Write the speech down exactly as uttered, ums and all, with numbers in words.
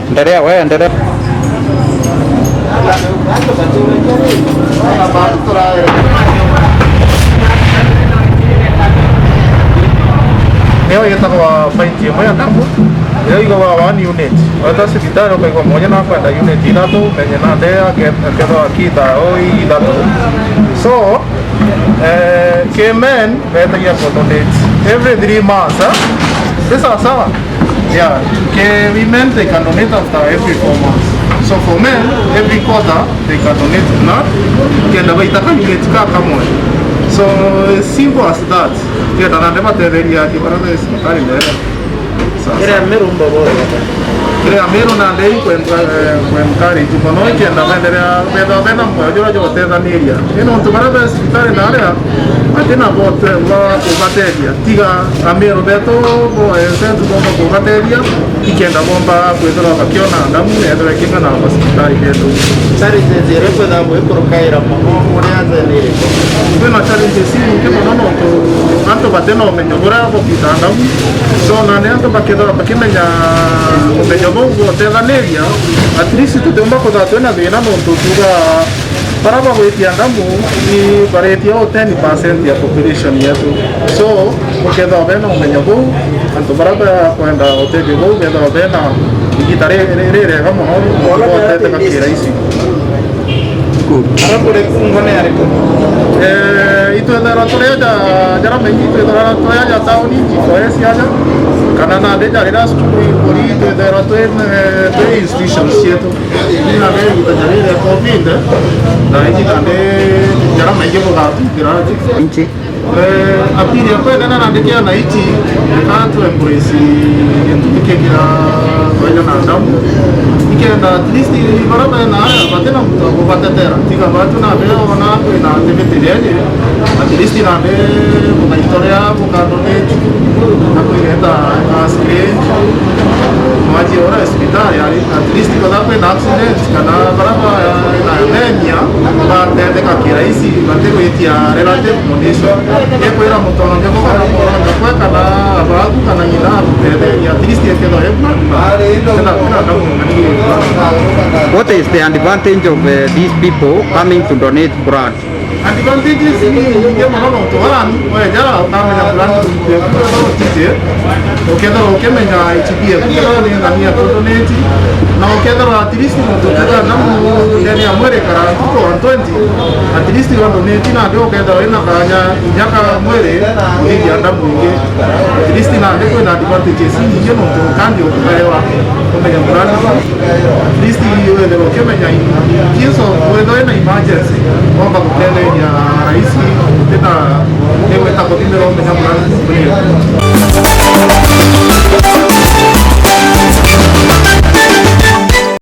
Endelea, we endelea. Niyo yitagwa point imwe ya ndamu, niyo igagwa one unit. Weta cibitari ukaigua mwanya na kwenda unit ithatu, menye nande ake-, akethwa akita o ithatu. So, eh, ki men, Betagia condonate every three months, eh? Ni sawa sawa? Yeah. Ke women, they can donate after every four months. So for men, every quarter, they can donate blood. Kenda baita ka unit ka kamwe. So, as simple as that. Kenda nande batetheria ati bara be cibitari ndere. Sawa, kiri sawa. Amiru mbo bothe. Kiri Amiru nande i kwenka, eh, kwenka ritu mono, ikenda benderea, betha bena mpoyo jura jotethaniria. Ino ntu bara be cibitari na aria, ati na bote ba kubateria. Tiga Amiru betu bo, eh, sentu bomba kubateria, ikenda bomba kwithirwa bakiona ndamu, ethirwa iking'ana ba cibitari betu. Challenges iria kwithagwa ikurukaira mono uria nzene iriku? Kwina challenges inyingi mono nontu antu batina umenyo buria bukita ndamu. So, na ni antu bakethirwa bakimenya umenyo buu butethaniria, at least tutiumba kwithirwa twina thina nontu tuga bara bagwitia ndamu ni baritie o ten percent ya population yetu. So, ukethirwa bena umenyo buu, antu bara bakwenda utethio buu, bethirwa bena igita ri-, ri-, ririega mono, botetheka kirahisi. Ara kuri kungo ni ariku? Eh, itwethagirwa turi aja, jara maingi itwethagirwa turi aja tauni, G four S aja, kana nandi ja riria cukuru ikuri, itwethagirwa twi, eh, twi institutions cietu. Ina nandi igita ja riria covid, na iji nandi jara maingi buthatwithira aja. Inchi. Eh, appeal yakwa inene nandi ki anaichi, eka tu embrace gintu giki kira baina na ndamu. Ikenda at least bara bena aya batina muntu wa kubatetera. Tiga batu na beo ona kwina activity yenye. At least nandi bukaitorea bukandonate. Na kwireta askari. Mwaji ora hospitali ari. At least batha kwina accident kana bara ba, na benia, batetheka kirahisi, batigwitia relative donation. Ikwira mutonja kwa kana mutonja kwa kana abagu kana ng'ina agutetheria, at least ikethwa i blood bank. Kenda kwina ndamu ng'ani. What is the advantage of, uh, these people coming to donate blood? Advantages ni nyingi mono nontu one, weja ukamenya brand group yaku wethirwa utite, ukethirwa ukimenya H B yaku wethirwa ni ng'ania kudonate, na ukethirwa at least nontu ukethirwa ndamu ndene ya mwiri ikara ntuku one twenty, at least wa donate nandi ukethirwa wina kanya inya ka mwiri kuthithia ndamu ingi. At least nandi kwina advantages inyingi nontu kandi ukaewa kumenya brand group. At least wethirwa ukimenya in case of wethirwa wina emergency, womba gutetheria rahisi, utina igwita kuthimira umenya murari.